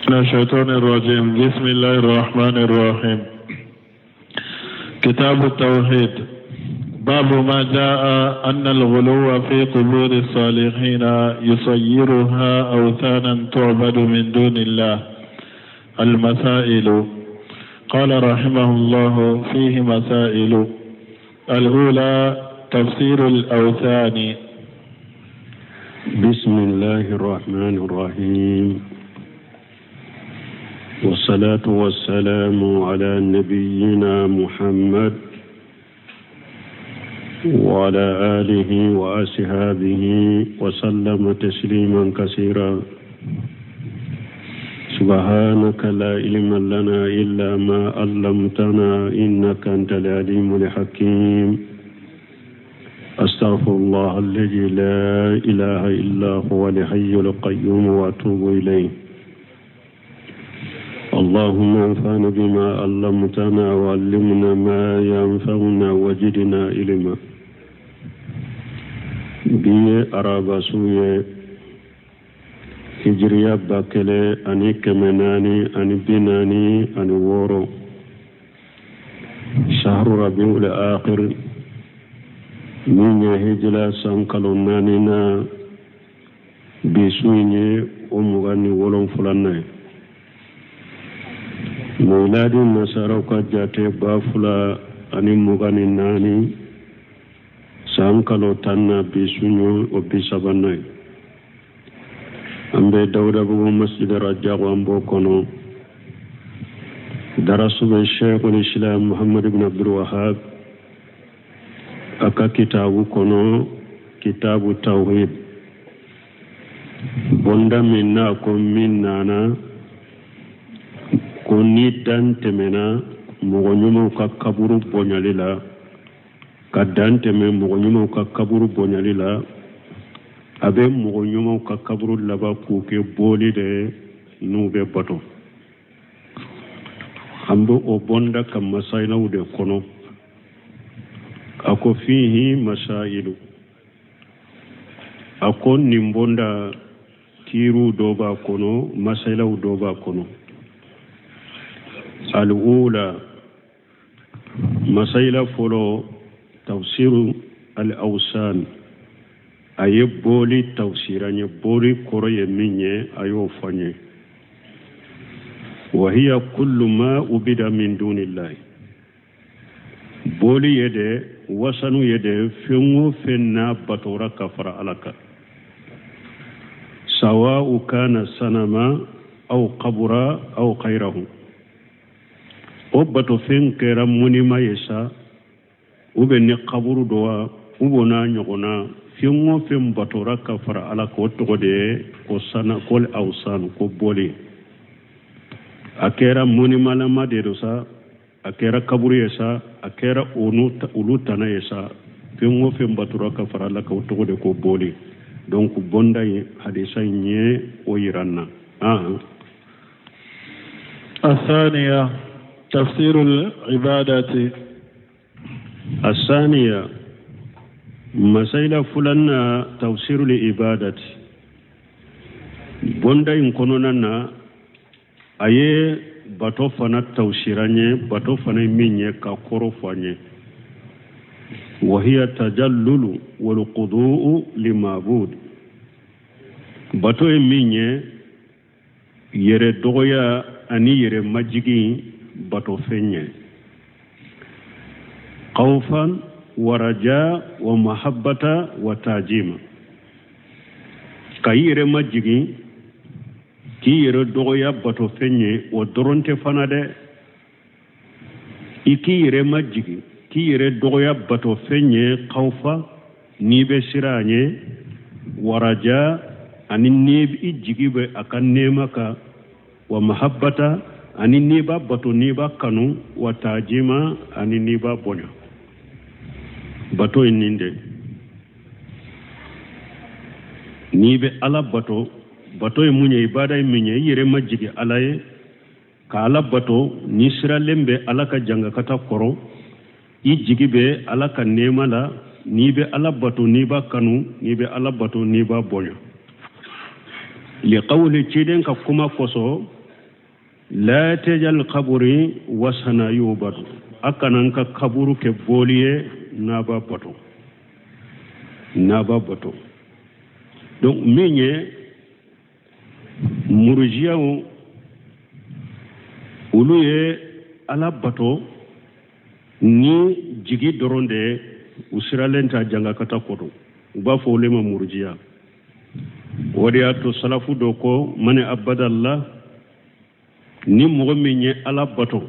من الشيطان الرجيم بسم الله الرحمن الرحيم كتاب التوحيد باب ما جاء أن الغلو في قبور الصالحين يصيرها أوثانا تعبد من دون الله المسائل قال رحمه الله فيه مسائل الأولى تفسير الأوثان بسم الله الرحمن الرحيم والصلاة والسلام على نبينا محمد وعلى آله وأصحابه وسلم تسليما كثيرا سبحانك لا علم لنا إلا ما علمتنا إنك أنت العليم الحكيم أستغفر الله الذي لا إله إلا هو الحي القيوم وأتوب إليه اللهم انفعنا بما علمتنا وعلمنا ما ينفعنا وزدنا علما bi ye araba su ye hijiriya 1446 shahru rabiul akhir min ye hijira san kalo naaninan bi su in ye o 27nan ye miladi nasaraw ka jate 2024 san kalo tannan bi su ye o bi sabanan ye an bɛ dawudabugu masjid rajago an b'o kɔnɔ darasu bɛ sheikhul islam muhammad ibn abdul wahab a ka kitabu kɔnɔ kitabu tawhid bonda min n'a ko min nana ko ni dan tɛmɛna mɔgɔ ɲumanw ka kaburu bonyali la ka dan tɛmɛ mɔgɔ ɲumanw ka kaburu bonyali la a bɛ mɔgɔ ɲumanw ka kaburu laban k'u kɛ boli de n'u bɛ bato an bɛ o bonda ka masayilaw de kɔnɔ a ko fihi masayilu a ko nin bonda kiiriw dɔ b'a kɔnɔ masayilaw dɔ b'a kɔnɔ al'ula masayila fɔlɔ tafsiru al-awsan a ye boli tafsira an ye boli kɔrɔ ye min ye a y'o fɔ an ye wa hiya kullu ma ubida min dunillahi boli ye de wasanu ye de fɛn o fɛn n'a batora ka fara ala kan sawa'u kana sanama aw qabura aw khayrahu o batofɛn kɛra monument ye sa ou bien ni kaburu dɔ wa ou bien n'a ɲɔgɔnna fɛn o fɛn batora ka fara ala kan o tɔgɔ de ye ko sana ko awsan ko boli a kɛra monumentlama de don sa a kɛra kaburu ye sa a kɛra olu tana ye sa fɛn o fɛn batora ka fara ala kan o tɔgɔ de ko boli donc bonda in hadisa in ye o yira an na. الثانية تفسير العبادة الثانية masayila fulanna tafsiru ibadati bonda in kɔnɔna na a ye bato fana tafsira an ye bato fana ye min ye ka kɔrɔ fɔ an ye wa hiya tajallulu wal khudu'u limabud bato ye min ye yɛrɛ dɔgɔya ani yɛrɛ majigin batofɛn ye khawfan wa raja wa mahabbata wa tajima ka i yɛrɛ majigin k'i yɛrɛ dɔgɔya batofɛn ye o dɔrɔn tɛ fana dɛ i k'i yɛrɛ majigin k'i yɛrɛ dɔgɔya batofɛn ye khawfa n'i bɛ siran a ɲɛ wa raja ani ni i jigi bɛ a ka nɛɛma kan wa mahabbata ani n'i b'a bato n'i b'a kanu wa tajima ani n'i b'a bonya bato ye nin de n'i bɛ ala bato bato ye mun ye ibada ye min ye i yɛrɛ majigin ala ye ka ala bato n'i siralen bɛ ala ka jangakata kɔrɔ i jigi bɛ ala ka nɛɛma la n'i bɛ ala bato n'i b'a kanu n'i bɛ ala bato n'i b'a bonya Liqawli, ciden ka kuma kosɔn, la tajal qaburi wasana yubadu, a kana n ka kaburu kɛ boli ye n'a b'a bato, n'a b'a bato. Donc min ye murujiyaw, olu ye Ala bato ni jigi dɔrɔn de ye, u siralen ta jangakata kɔrɔ, u b'a fɔ olu ma murujiya. O de y'a to salafu dɔ ko mani abadallah, ni mɔgɔ min ye Ala bato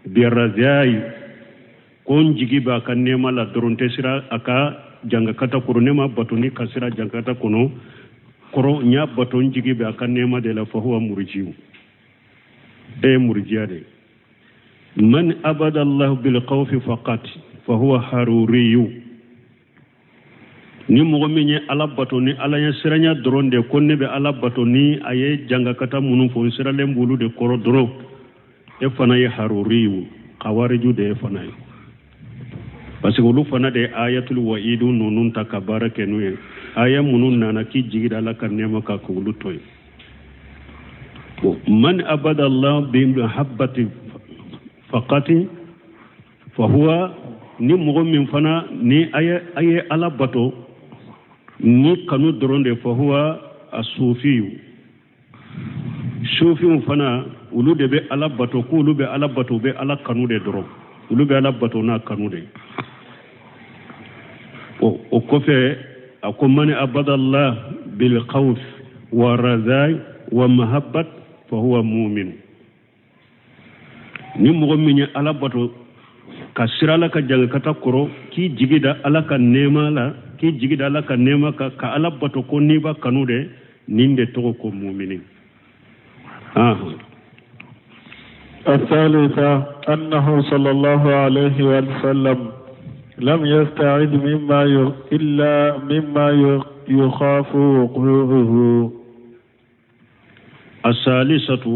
birajayi, ko n jigi b'a ka nɛɛma la dɔrɔn, tɛ siran a ka jangakata kɔrɔ, ne ma bato ni ka siran jangakata kɔnɔ kɔrɔ, n y'a bato n jigi bɛ a ka nɛɛma de la, fahuwa murujiw, e ye murujiya de. Man abadallahu bil khawfi faqat fahuwa haruriyu, ni mɔgɔ min ye Ala bato ni Ala ɲɛ siranya dɔrɔn de, ko ne bɛ Ala bato ni a ye jangakata minnu fɔ, n siralen b'olu de kɔrɔ dɔrɔn, e fana ye haruriyu, kawariju de ye fana ye, parce que olu fana de ye ayatul wa'idu ninnu ta ka baara kɛ n'u ye, aya minnu nana k'i jigi da Ala ka nɛɛma kan k'olu to yen. Bon, man abada Allah bi mahabbati faqati fahuwa, ni mɔgɔ min fana ni a ye Ala bato ni kanu dɔrɔn de, fahuwa asufiyu. Sufiw fana, olu de bɛ Ala bato, k'olu bɛ Ala bato, u bɛ Ala kanu de dɔrɔn, olu bɛ Ala bato n'a kanu de. O kɔfɛ a ko mani abadallah bil khawf wa razai wa mahabbat fahuwa mumin, ni mɔgɔ min ye Ala bato ka siran Ala ka jangakata kɔrɔ, k'i jigi da Ala ka nɛɛma la, k'i jigi da Ala ka nɛɛma kan, ka Ala bato ko n'i b'a kanu de, nin de tɔgɔ ko mumini. الثالثة أنه صلى الله عليه وسلم لم يستعذ مما إلا مما يخاف وقوعه. الثالثة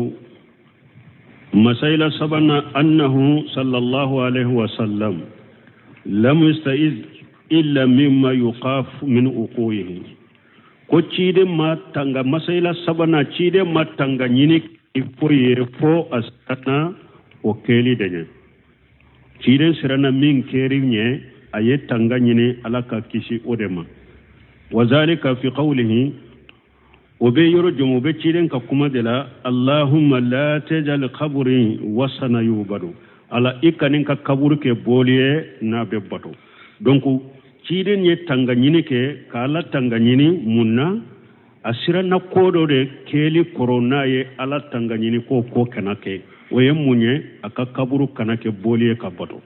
مسألة سبنا أنه صلى الله عليه وسلم لم يستعذ إلا مما يخاف من وقوعه. Ko ciden ma tanga, masayila sabana, ciden ma tanga ɲini foyi ye fo a siranna o kɛli de ɲɛ. Ciden siranna min kɛri ɲɛ, a ye tanga ɲini Ala ka kisi o de ma. Wazalika fi qawlihi, o bɛ yɔrɔ jumɛn? O bɛ ciden ka kuma de la, allahumma la tajal qabri wasana yubadu, Ala i kani ka kaburu kɛ bɔli ye n'a bɛ bato. Donc ciden ye tanga ɲini kɛ ka Ala tanga ɲini mun na? A siranna ko dɔ de kɛli kɔrɔ n'a ye Ala tanga ɲini k'o ko kana kɛ. O ye mun ye? A ka kaburu kana kɛ bɔli ye ka bato.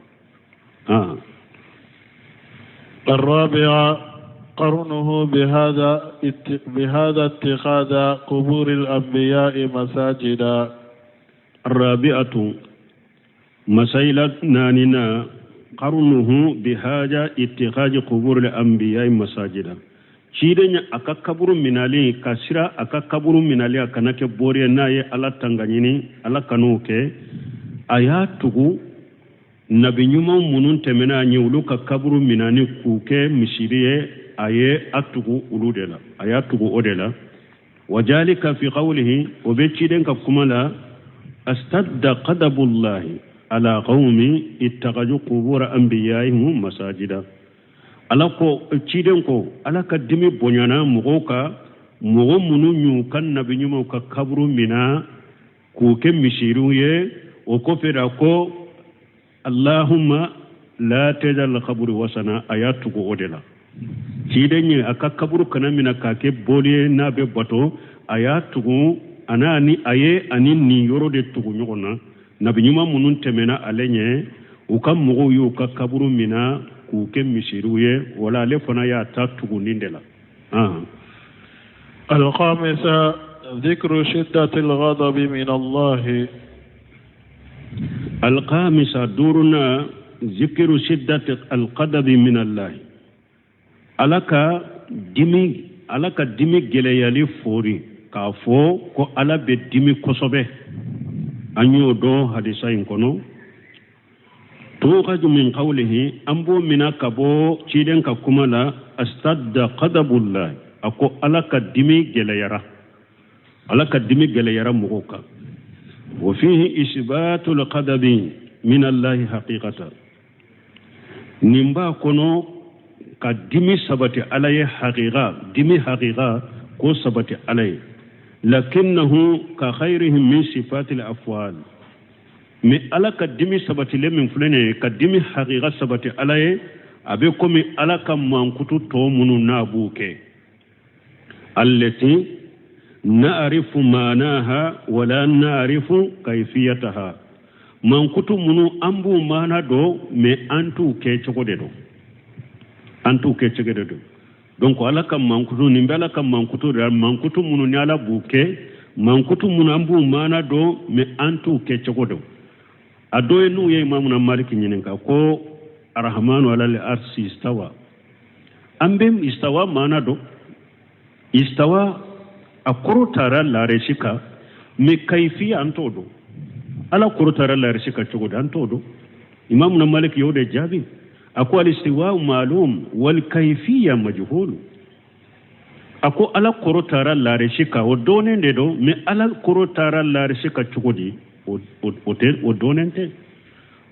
الرابعة قرنه بهذا اتخاذ قبور الأنبياء مساجدا. الرابعة مسألة ناننا قرنه بهذا اتخاذ قبور الأنبياء مساجدا. Ciden a ka kaburu minali ka sira a ka kaburu minali a kana kɛ bɔri ye n'a ye Ala tanga ɲini Ala kan'o kɛ, a y'a tugu nabi ɲuman minnu tɛmɛna a ɲɛ, olu ka kaburu minani k'u kɛ misiri ye, a ye a tugu olu de la, a y'a tugu o de la. Wajalika fi qawlihi, o bɛ ciden ka kuma la, astadda qadabullahi ala qawmi ittakhadhu qubura anbiyaihim masajida. Ala ko, ciden ko, Ala ka dimi bonyana mɔgɔw ka mɔgɔ minnu y'u ka nabi ɲumanw ka kaburu mina k'u kɛ misiriw ye. O kɔfɛ da ko allahumma la tajal qabri wasana, a y'a tugu o de la. Ciden ye a ka kaburu kana mina k'a kɛ bɔli ye n'a bɛ bato, a y'a tugu a n'a ni a ye ani nin yɔrɔ de tugu ɲɔgɔn na. Nabi ɲuman minnu tɛmɛna ale ɲɛ, u ka mɔgɔw y'u ka kaburu mina k'u kɛ misiriw ye, wala ale fana y'a ta tugu nin de la. الخامسة ذكر شدة الغضب من الله. الخامسة دورنا ذكر شدة الغضب من الله. Ala ka dimi, Ala ka dimi gɛlɛyali fori k'a fɔ ko Ala bɛ dimi kosɛbɛ, an y'o dɔn hadisa in kɔnɔ. Tukhaju min qawlihi, an b'o mina ka bɔ ciden ka kuma la, astadda qadabullahi, a ko Ala ka dimi gɛlɛyara. Ala ka dimi gɛlɛyara mɔgɔw kan. Wa fihi isbatul qadabi min Allahi haqiqata, nin b'a kɔnɔ ka dimi sabati Ala ye haqiqa, dimi haqiqa ko sabati Ala ye. Lakinnahu ka khayrihim min sifatil afwal, mais Ala ka dimi sabatilen min filɛ nin ye, ka dimi haqiqa sabati Ala ye, a bɛ komi Ala ka mankutu tɔ minnu n'a b'u kɛ. Allati na'rifu ma'naha wala na'rifu kayfiyataha, mankutu minnu an b'u maana dɔn mais an t'u kɛ cogo de dɔn, an t'u kɛ cogo de dɔn. Donc Ala ka mankutu nin bɛ Ala ka mankutu de la, mankutu minnu ni Ala b'u kɛ, mankutu minnu an b'u maana dɔn mais an t'u kɛ cogo dɔn. A dɔ ye n'u ye Imamuna Maliki ɲininka ko arahamanu alal arsi istawa, an bɛ istawa maana dɔn, istawa a kɔrɔ taara laresi kan, mais kayifiya an t'o dɔn. Ala kɔrɔ taara laresi kan cogo di, an t'o dɔn. Imamuna Maliki y'o de jaabi, a ko alistiwa maalum wal kayifiya majhul. A ko Ala kɔrɔ taara laresi kan, o dɔnnen de don, mais Ala kɔrɔ taara laresi kan cogo di, o tɛ, o dɔnnen tɛ.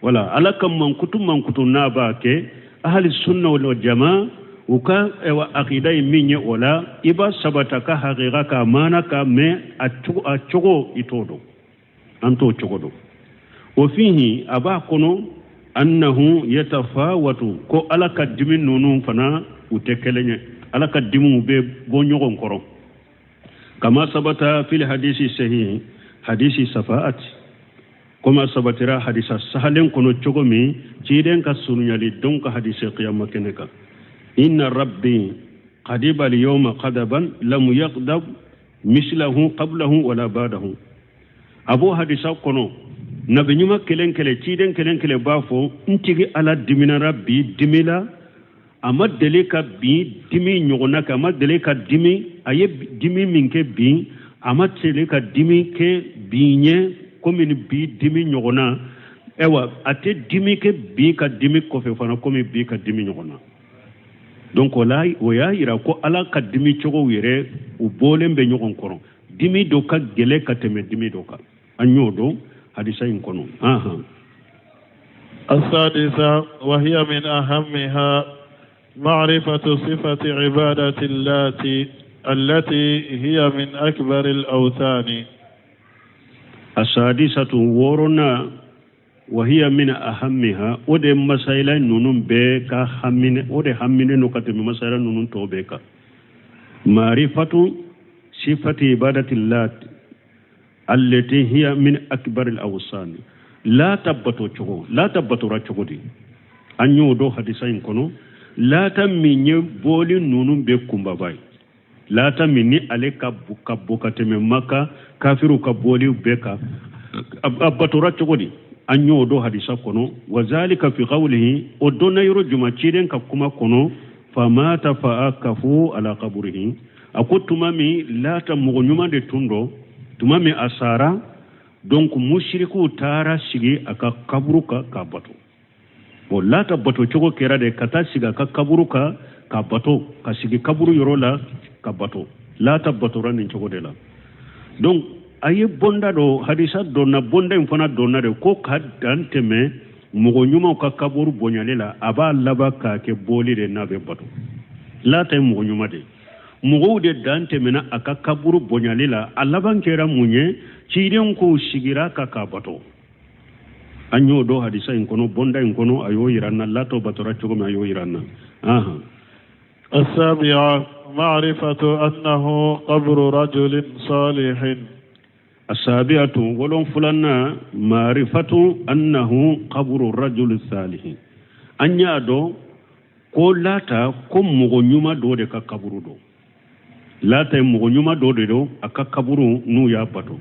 Wala Ala ka mankutu mankutu n'a b'a kɛ, ahali sunna wal jamaa u ka akida ye min ye o la, i b'a sabata ka hakika ka maana ka, mais a cogo i t'o dɔn, an t'o cogo dɔn. O fihi a b'a kɔnɔ annahu yatafawatu, ko Ala ka dimi ninnu fana u tɛ kelen ye, Ala ka dimiw bɛ bɔ ɲɔgɔn kɔrɔ. Kama sabata fil hadisi sahih hadisi safaat, koma sabatira hadisa sahalen kɔnɔ cogo min ciden ka surunyali don ka hadisi qiyama kɛnɛ kan. Inna rabbi qadiba al-yawma qadaban lam yaqdab mislahu qablahu wala ba'dahu. A b'o hadisa kɔnɔ, nabi ɲuman kelen kelen, ciden kelen kelen b'a fɔ n tigi Ala diminara bi dimi la, a ma deli ka bi dimi ɲɔgɔnna kɛ, a ma deli ka dimi, a ye dimi min kɛ bi, a ma deli ka dimi kɛ bi ɲɛ komi ni bi dimi ɲɔgɔnna. Ayiwa a tɛ dimi kɛ bi ka dimi kɔfɛ fana komi bi ka dimi ɲɔgɔnna. Donc o la, o y'a yira ko Ala ka dimi cogow yɛrɛ u bɔlen bɛ ɲɔgɔn kɔrɔ, dimi dɔ ka gɛlɛn ka tɛmɛ dimi dɔ kan. An y'o dɔn hadisa in kɔnɔ. السادسة وهي من أهمها معرفة صفة عبادة اللات التي هي من أكبر الأوثان. السادسة ورنا وهي من أهمها، ودي مسائل نونن بك همين، ودي همين نكت مسائل نونن توبك. معرفة صفة عبادة اللات التي هي من أكبر الأوثان. لا تبتو تشغو، لا تبتو راتشغو دي. أن يودو حديثين كنو لا تمني بولي نونن بكم باباي. لا تمني عليك بوكا بوكا تمي مكة كافرو كبولي بكا أبتو راتشغو دي. An y'o dɔn hadisa kɔnɔ. Wazalika fi qawlihi, o dɔnna yɔrɔ juma ciden ka kuma kɔnɔ, famata fa akafu ala qaburihi. A ko tuma min Lata mɔgɔ ɲuman de tun don, tuma min a sara, donc musirikuw taara sigi a ka kaburu kan k'a bato. Bon, Lata bato cogo kɛra de ka taa sigi a ka kaburu kan k'a bato, ka sigi kaburu yɔrɔ la ka bato. Lata batora nin cogo de la. Donc a ye bonda dɔ hadisa dɔnna, bonda in fana dɔnna de ko ka dan tɛmɛ mɔgɔ ɲumanw ka kaburu bonyali la, a b'a laban k'a kɛ bɔli de n'a bɛ bato. Lata ye mɔgɔ ɲuman de ye, mɔgɔw de dan tɛmɛna a ka kaburu bonyali la, a laban kɛra mun ye? Ciden kow sigira ka k'a bato. An y'o dɔn hadisa in kɔnɔ, bonda in kɔnɔ, a y'o yira n na, Latɔ batora cogo min a y'o yira n na. السابعة معرفة أنه قبر رجل صالح. السابعة ولون فلنا معرفة أنه قبر الرجل الصالح. أن يادو ko Lata ko mɔgɔ ɲuman dɔ de ka kaburu don. Lata ye mɔgɔ ɲuman dɔ de don, a ka kaburu n'u y'a bato.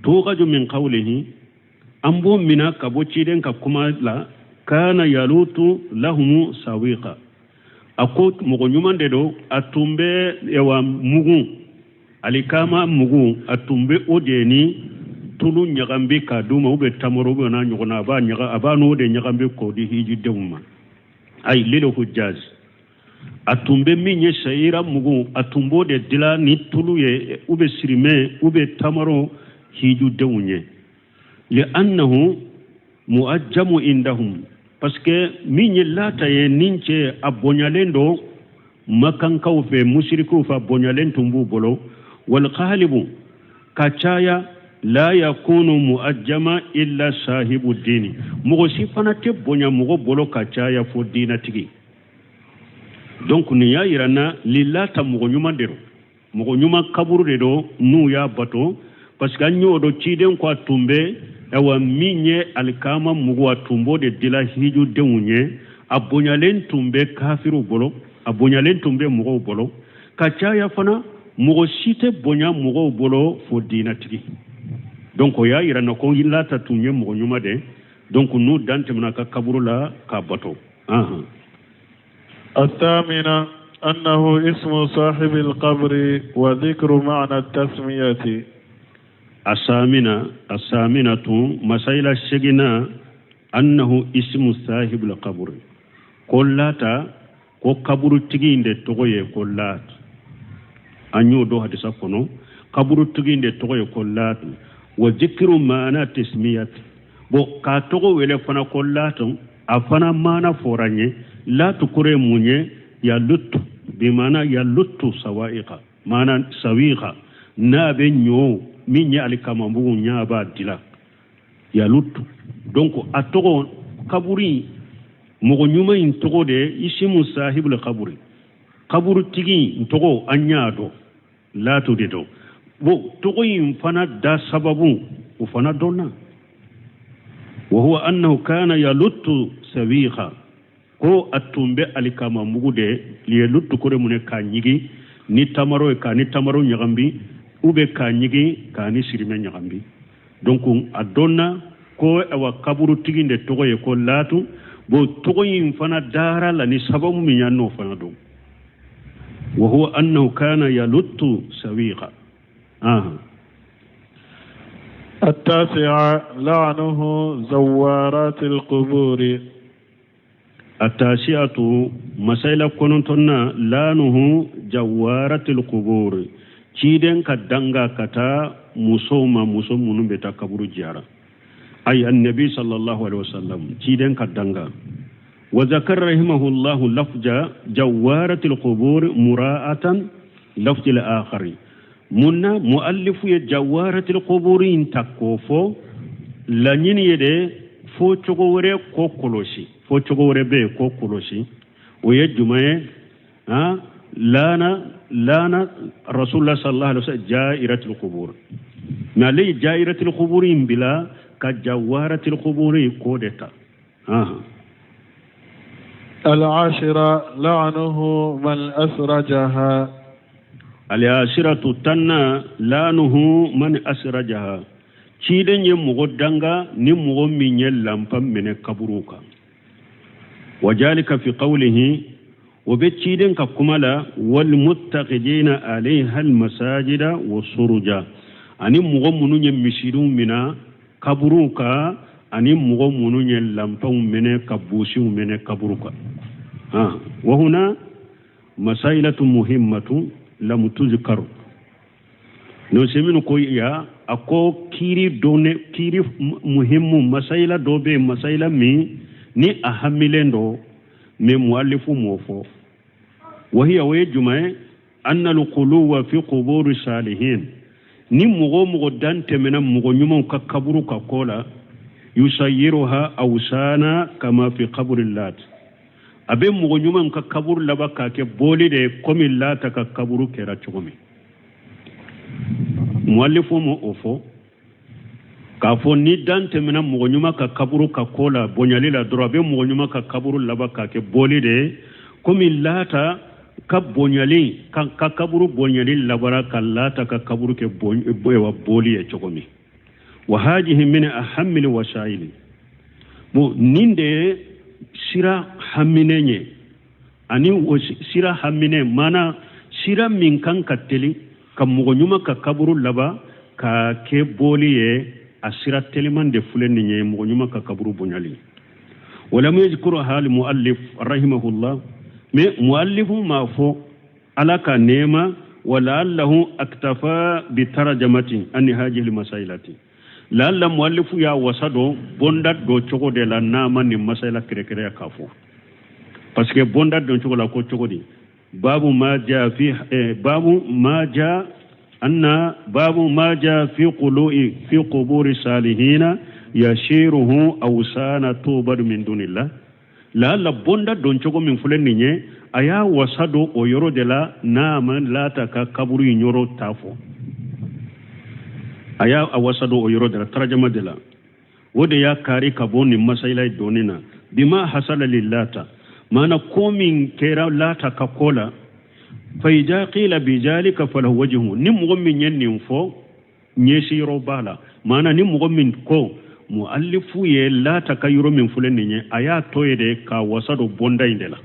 Tugaju min qawlihi, an b'o mina ka bɔ ciden ka kuma la, kana yalutu lahumu sawiqa. A ko mɔgɔ ɲuman de don, a tun bɛ yawa mugu, alikama mugu, a tun bɛ o de ni tulu ɲagambi k'a d'u ma, u bɛ tamaro u bɛ n'a ɲɔgɔnna, a b'a ɲaga, a b'a n'o de ɲagambi k'o di hijidenw ma. Ay lil hujjaj. A tun bɛ min ye sayira mugu, a tun b'o de dila ni tulu ye ou bien sirimɛ ou bien tamaro hijudenw ye. Li'annahu mu'ajjamu indahum, parce que min ye Lata ye nin cɛ, a bonyalen don makankaw fɛ, musirikiw fɛ, a bonyalen tun b'u bolo. Wal ghalibu, ka caya, la yakunu mu'ajjama illa sahibu dini, mɔgɔ si fana tɛ bonya mɔgɔ bolo ka caya fo diinatigi. Donc nin y'a yira na li Lata mɔgɔ ɲuman de don, mɔgɔ ɲuman kaburu de don n'u y'a bato, parce que an y'o dɔn ciden ko a tun bɛ awa min ye alikama mugu, a tun b'o de dila hijudenw ye. A bonyalen tun bɛ kafiriw bolo, a bonyalen tun bɛ mɔgɔw bolo ka caya fana. Mɔgɔ si tɛ bonya mɔgɔw bolo fo diinatigi. Donc o y'a yira na ko Lata tun ye mɔgɔ ɲuman de. Donc n'u dan tɛmɛna ka kaburu la k'a bato. الثامنة أنه اسم صاحب القبر وذكر معنى التسمية. الثامنة، الثامنة، مسائل الشجنة، أنه اسم صاحب القبر، ko Lata ko kaburutigi in de tɔgɔ ye ko Lat. An y'o dɔn hadisa kɔnɔ, kaburutigi in de tɔgɔ ye ko Lat. Wa zikiru maana tasmiyat, bon k'a tɔgɔ wele fana ko Lat, a fana maana fɔra n ye. Latu kɔrɔ ye mun ye? Yalutu bi maana yalutu sawa'iqa, maana sawiqa, n'a bɛ ɲɔ min ye alikamabugu ɲa b'a dila yalutu. Donc a tɔgɔ kaburi mɔgɔ ɲuman in tɔgɔ de isimu sahibul kaburi, kaburutigi in tɔgɔ an y'a dɔn Latu de don. Bon, tɔgɔ in fana da sababu o fana dɔnna, wa huwa annahu kana yalutu sawiqa, ko a tun bɛ alikama mugu de yalutu kɔrɔ mun ye? K'a ɲigi ni tamaro ye, k'a ni tamaro ɲagambi, ou bien k'a ɲigi k'a ni sirimɛ ɲagambi. Donc a dɔnna ko awa kaburutigi de tɔgɔ ye ko Latu. Bon, tɔgɔ in fana dara la ni sababu min ya, n'o fana dɔn, wa huwa annahu kana yalutu sawiqa. التاسعة لعنه زوارات القبور. التاسعة، مسألة كنتنا، لعنه زوارات القبور، ciden ka danga ka taa musow ma, muso minnu bɛ taa kaburu jiyara, ay annabi sallallahu alaihi wasallam, ciden ka danga. Wa zakar rahimahullahu lafja jawaratil qubur mura'atan lafjil akhari. Munna muallifu ye jawaratil qubur in ta k'o fɔ? Laɲini ye de fo cogo wɛrɛ ko kɔlɔsi, fo cogo wɛrɛ bɛ yen ko kɔlɔsi. O ye jumɛn ye? Han, lana lana rasulullah sallallahu alaihi wasallam jairatul qubur, mais ale ye jairatul qubur in bila ka jawaratul qubur ko de ta. العاشرة لعنه من أسرجها. العاشرة، 10na، لعنه من أسرجها، ciden ye mɔgɔ danga ni mɔgɔ min ye lanpa minɛ kaburu kan. وذلك في قوله، o bɛ ciden ka kuma la، والمتخذين عليها المساجد وسرجا، ani mɔgɔ minnu ye misiriw minɛ kaburuw kan, ani mɔgɔ minnu ye lanpaw minɛ ka busiw minɛ kaburu kan. وهنا مسائلة مهمة لم تذكر. N'o ko ya a ko kiiri dɔn kiiri muhimu masayila dɔ bɛ yen, masayila min ni a hamilen dɔ, mais muallifu m'o fɔ. وهي, o ye jumɛn ye? أن الغلو في قبور الصالحين, ni mɔgɔ o mɔgɔ dan tɛmɛna mɔgɔ ɲumanw ka kaburu ka ko la, يصيرها أوثانا كما في قبر اللات, a bɛ mɔgɔ ɲumanw ka kaburu laban k'a kɛ boli de ye, komi Lata ka kaburu kɛra cogo min. Muallifu m'o o fɔ k'a fɔ ni dan tɛmɛna mɔgɔ ɲuman ka kaburu ka ko la bonyali la dɔrɔn, a bɛ mɔgɔ ɲuman ka kaburu laban k'a kɛ boli de ye, komi Lata ka bonyali ka kaburu bonyali labara ka Lata ka kaburu kɛ boli ye cogo min. وهذه من أهم الوسائل, bon nin de ye sira haminen ye, ani o sira haminen mana sira min kan ka teli ka mɔgɔ ɲuman ka kaburu laban ka kɛ boli ye, a sira teliman de filɛ nin ye, mɔgɔ ɲuman ka kaburu bonyali. ولم يذكرها المؤلف رحمه الله. Mais muallifu m'a fɔ ala ka nɛɛma walaallahu aktafa bitarajamati ani hajihil masailati laala muallifu y'a wasa don bonda dɔ cogo de la n'a ma nin masayila kɛrɛkɛrɛya k'a fɔ parce que bonda don cogo la ko cogo di babu ma ja fi eh, babu ma ja anna babu ma ja fi qulu'i fi quburi salihina yashiruhu awsana tubadu min dunillah laala bonda don cogo min filɛ nin ye a y'a wasa don o yɔrɔ de la n'a ma laata ka kaburu in yɔrɔ ta fɔ a y'a wasa don o yɔrɔ de la tarajama de la o de y'a kari ka bɔ nin masayila ye donni na bima hasala lilata maana ko min kɛra laata ka ko la fa ida qila bizalika falahu wajhu ni mɔgɔ min ye nin fɔ ɲɛsiyɔrɔ b'a la maana ni mɔgɔ min ko muallifu ye laata ka yɔrɔ min filɛ nin ye a y'a to ye de k'a wasa don bonda in de la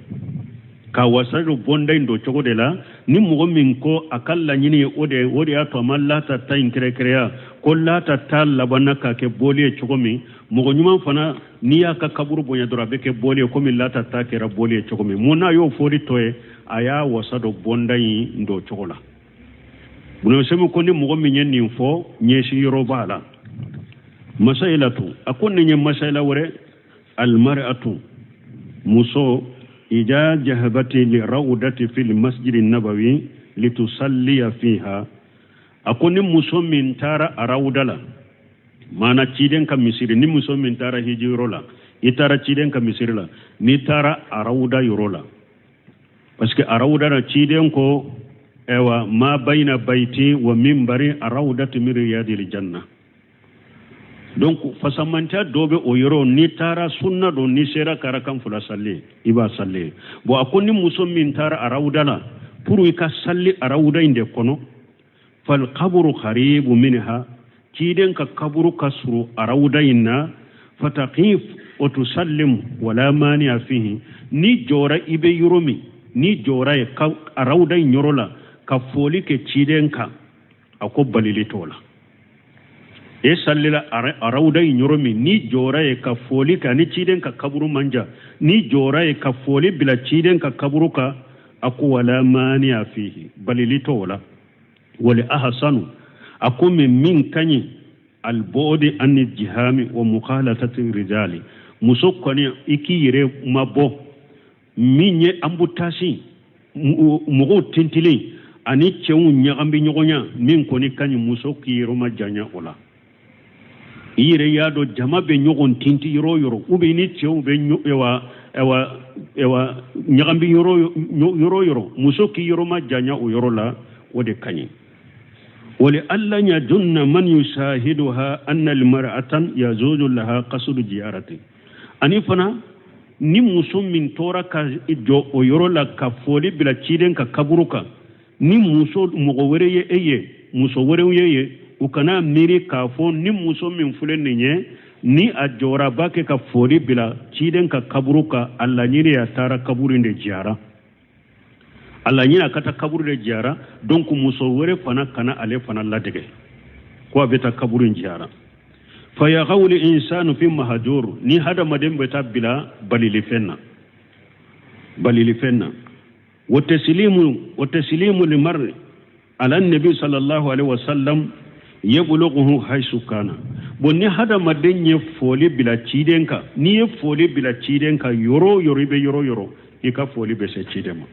ka wasa don bonda in don cogo de la ni mɔgɔ min ko a ka laɲini ye o de ye o de y'a to a ma laata ta in kɛrɛkɛrɛya ko laata ta labanna k'a kɛ bɔli ye cogo min mɔgɔ ɲuman fana n'i y'a ka kaburu bonya dɔrɔn a bɛ kɛ bɔli ye komi laata ta kɛra bɔli ye cogo min mun n'a y'o fɔli to ye a y'a wasa don bonda in don cogo la Ibn Usaymin ko ni mɔgɔ min ye nin fɔ ɲɛsin yɔrɔ b'a la masayilatu a ko nin ye masayila wɛrɛ almar'atu muso ida jahabati li rawdati fil masjidi nabawi litusalliya fiha a ko ni muso min taara a rawda la maana ciden ka misiri ni muso min taara hiji yɔrɔ la i taara ciden ka misiri la n'i taara a rawda yɔrɔ la parce que a rawda la ciden ko ewa ma bayna bayti wa minbari a rawdatu min riyadil janna donc fasamantiya dɔ bɛ o yɔrɔ n'i taara sunna don n'i sera ka rakan fila sali i b'a sali bon a ko ni muso min taara a rawda la pour i ka sali a rawda in de kɔnɔ falkaburu karibu minha ciden ka kaburu ka surun a rawda in na fataqif wa tusallim wala mani'a fihi n'i jɔra i bɛ yɔrɔ min n'i jɔra yen ka a rawda in yɔrɔ la ka foli kɛ ciden kan a ko balili t'o la e salila a rawda in yɔrɔ min n'i jɔra yen ka foli kɛ ani ciden ka kaburu man jan n'i jɔra yen ka foli bila ciden ka kaburu kan a ko wala mani'a fihi balili t'o la wal ahsanu a ko min ka ɲi albodi ani jihami wa mukhalatati rijali muso kɔni i k'i yɛrɛ mabɔ min ye anbutasi mɔgɔw tintilen ani cɛw ɲagambi ɲɔgɔnya min kɔni ka ɲi muso k'i yɛrɛ majanya o la i yɛrɛ y'a dɔn jama bɛ ɲɔgɔn tinti yɔrɔ o yɔrɔ ou bien ni cɛw bɛ ɛwa ɛwa ɛwa ɲagambi yɔrɔ o yɔrɔ muso k'i yɔrɔ majanya o yɔrɔ la o de ka ɲi wali alla yadunna man yushahiduha anna almar'atan yajuzu laha qasdu ziyarati ani fana ni muso min tora ka jɔ o yɔrɔ la ka foli bila ciden ka kaburu kan ni muso mɔgɔ wɛrɛ ye e ye muso wɛrɛw ye ye u kana miiri k'a fɔ ni muso min filɛ nin ye ni a jɔra b'a kɛ ka foli bila ciden ka kaburu kan a laɲini a taara kaburu in de jiyara a laɲini a ka taa kaburu de jiyara donc muso wɛrɛ fana kana ale fana ladege ko a bɛ taa kaburu in jiyara fayaqa'u l-insanu fi mahjur ni hadamaden bɛ taa bila balilifɛn na balilifɛn na wa taslimu wa taslimu limar'i ala nabi sallallahu alaihi wasallam yabulughuhu haisu kana bon ni hadamaden ye foli bila ciden kan n'i ye foli bila ciden kan yɔrɔ o yɔrɔ i bɛ yɔrɔ o yɔrɔ i ka foli bɛ se ciden ma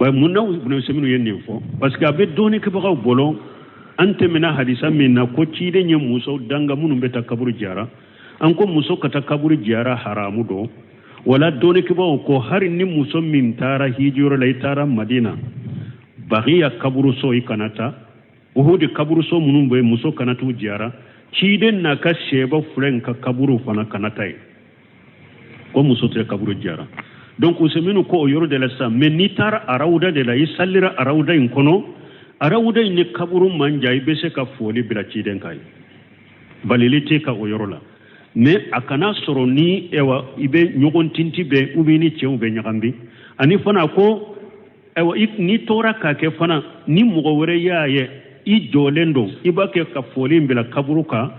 wa mun na Ibn Usaymin ye nin fɔ parce que a bɛ dɔnnikɛbagaw bolo an tɛmɛna hadisa min na ko ciden ye musow danga minnu bɛ taa kaburu jiyara an ko muso ka taa kaburu jiyara haramu don wala dɔnnikɛbaaw ko hari ni muso min taara hijiyɔrɔ la i taara madina bagiya kaburuso i kana taa uhudi kaburuso minnu bɛ yen muso kana t'u jiyara ciden n'a ka sɛba fila in ka kaburu fana kana taa yen ko muso tɛ kaburu jiyara donc Usaymin ko o yɔrɔ de la sisan mais n'i taara arawuda de la i salira arawuda in kɔnɔ arawuda in ni kaburu man jan i bɛ se ka foli bila ciden kan ye balili t'i kan o yɔrɔ la mais a kana sɔrɔ ni ɛwa i bɛ ɲɔgɔn tinti bɛ ou bien ni cɛw bɛ ɲagambi ani fana ko ɛwa n'i tora k'a kɛ fana ni mɔgɔ wɛrɛ y'a ye i jɔlen don i b'a kɛ ka foli in bila kaburu kan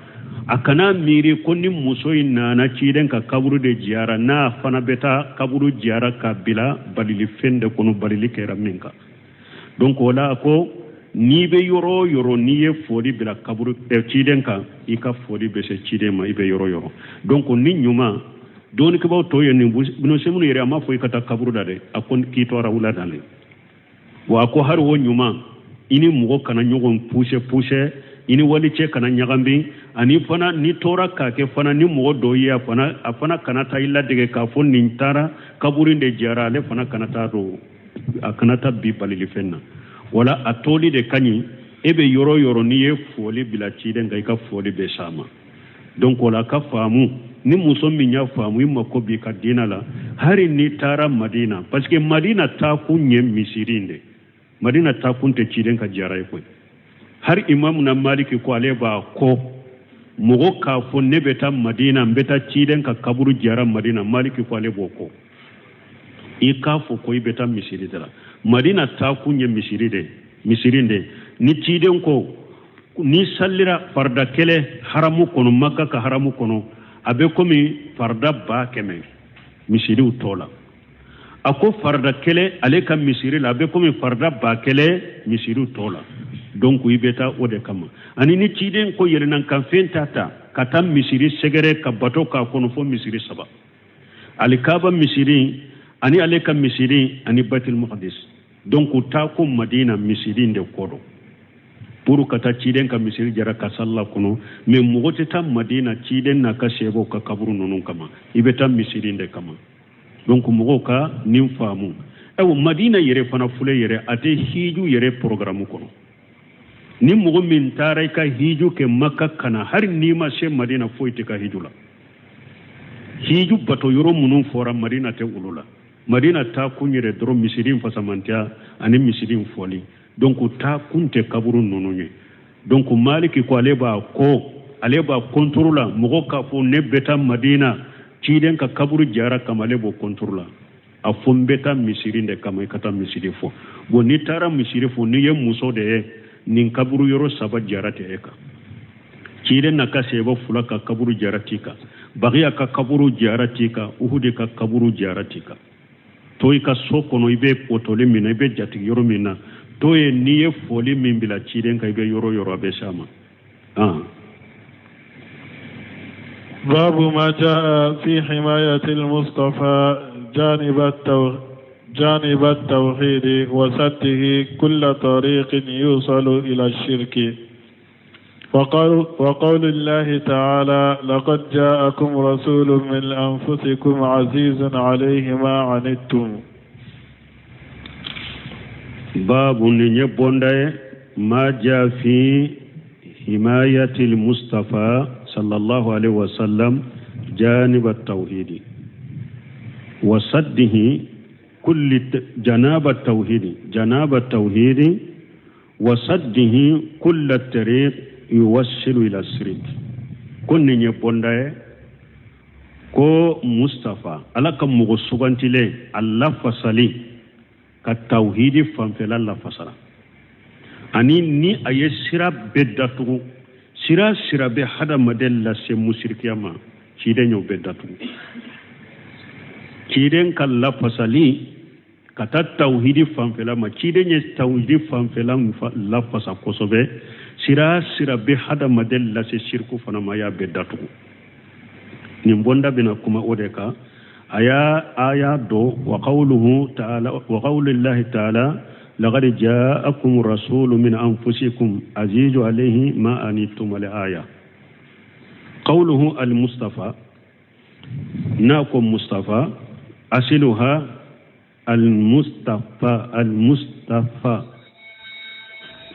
A kana miiri ko ni muso in nana ciden ka kaburu de jiyara, n'a fana bɛ taa kaburu jiyara ka bila balilifɛn de kɔnɔ, balili kɛra min kan. Donc o la, a ko n'i bɛ yɔrɔ o yɔrɔ, n'i ye foli bila kaburu ciden kan, i ka foli bɛ se ciden ma i bɛ yɔrɔ o yɔrɔ. Donc ni ɲuman dɔnnikɛbaaw tɔw ye nin Ibn Usaymin yɛrɛ, a m'a fɔ i ka taa kaburu da dɛ, a ko k'i to rawula da le. Wa a ko hari o ɲuman, i ni mɔgɔ kana ɲɔgɔn puse puse, i ni walicɛ kana ɲagami. Ani fana n'i tora k'a kɛ fana, ni mɔgɔ dɔ ye a fana kana taa i ladege k'a fɔ nin taara kaburu de jara, ale fana kana taa don, a kana taa bi balilifɛn na. Wala a toli de ka ɲi. E bɛ yɔrɔ o yɔrɔ, n'i ye foli bila ciden kan, i ka foli bɛ s'a ma. Donc o la, ka faamu, ni muso min y'a faamu, i mako b'i ka diina la, hari n'i taara Madina, parce que Madina taakun ye misiri de, Madina taakun tɛ ciden ka jara ye koyi. Hari Imamu na Maliki ko ale b'a kɔ mɔgɔ k'a fɔ ne bɛ taa Madina, n bɛ taa ciden ka kaburu jara Madina, Maliki ko ale b'o kɔ. I k'a fɔ ko i bɛ taa misiri de la. Madina taakun ye misiri de, misiri de. Ni ciden ko ni salira farida kelen haramu kɔnɔ, Maka ka haramu kɔnɔ, a bɛ komi farida 100 000 misiriw tɔ la. A ko farida kelen ale ka misiri la, a bɛ komi farida 1000 misiriw tɔ la. Donc i bɛ taa o de kama. Ani ni ciden ko yɛlɛnankanfɛn ta ta ka taa misiri sɛgɛrɛ ka bato k'a kɔnɔ, fo misiri saba: Alikaba misiri, ani ale ka misiri, ani Batil Maqdis. Donc taa ko Madina misiri de kɔ dɔn pour ka taa ciden ka misiri jara ka salla kɔnɔ. Mais mɔgɔ tɛ taa Madina ciden n'a ka sɛbɛw ka kaburu ninnu kama, i bɛ taa misiri de kama. Donc mɔgɔw ka nin faamu. Ayiwa, Madina yɛrɛ fana filɛ yɛrɛ, a tɛ hiju yɛrɛ programme kɔnɔ. Ni mɔgɔ min taara i ka hiju kɛ Maka ka na, hali n'i ma se Madina, foyi tɛ ka hiju la. Hiju bato yɔrɔ minnu fɔra, Madina tɛ olu la. Madina taa kun yɛrɛ dɔrɔn misiri fasamantiya ani misiri fɔli. Donc taa kun tɛ kaburu ninnu ye. Donc Maliki ko ale b'a ko, ale b'a contre la mɔgɔ k'a fɔ ne bɛ taa Madina ciden ka kaburu jara kama, ale b'o contre la. A fɔ n bɛ taa misiri de kama, i ka taa misiri fɔ. Bon, n'i taara misiri fɔ, n'i ye muso de ye, nin kaburu yɔrɔ saba jara tɛ e kan. Ciden na ka sɛbɛ fila ka kaburu jara t'i kan, Bagiya ka kaburu jara t'i kan, Uhudi ka kaburu jara t'i kan. To i ka so kɔnɔ, i bɛ potoli min na, i bɛ jatigi yɔrɔ min na, to ye n'i ye foli min bila ciden kan, i bɛ yɔrɔ yɔrɔ, a bɛ s'a ma. باب ما جاء في حماية المصطفى جانب التوحيد وسده كل طريق يوصل إلى الشرك، وقول الله تعالى: لقد جاءكم رسول من أنفسكم عزيز عليه ما عنتم. باب نيبونداي ما جاء في حماية المصطفى صلى الله عليه وسلم جانب التوحيد وسده كل جناب التوحيد، جناب التوحيد وسده كل الطريق يوصل إلى الشرك. Ko nin ye bonda ye ko Mustafa, Ala ka mɔgɔ sugantilen, a lafasali ka tawhidi fanfɛla lafasara, ani ni a ye sira bɛɛ datugu, sira sira bɛ hadamaden lase musirikiya ma, ciden y'o bɛɛ datugu. Ciden ka lafasali ka taa tawhidi fanfɛla ma, ciden ye tawhidi fanfɛla lafasa kosɛbɛ. Sira sira bɛ hadamaden lase siriku fana ma, a y'a bɛɛ datugu. Nin bonda bɛna kuma o de kan. A y'a aya dɔ: وقوله تعالى، وقول الله تعالى: لقد جاءكم رسول من أنفسكم عزيز عليه ما عنتم، الآية. قوله المصطفى، ناكم مصطفى، أصلها المصطفى، المصطفى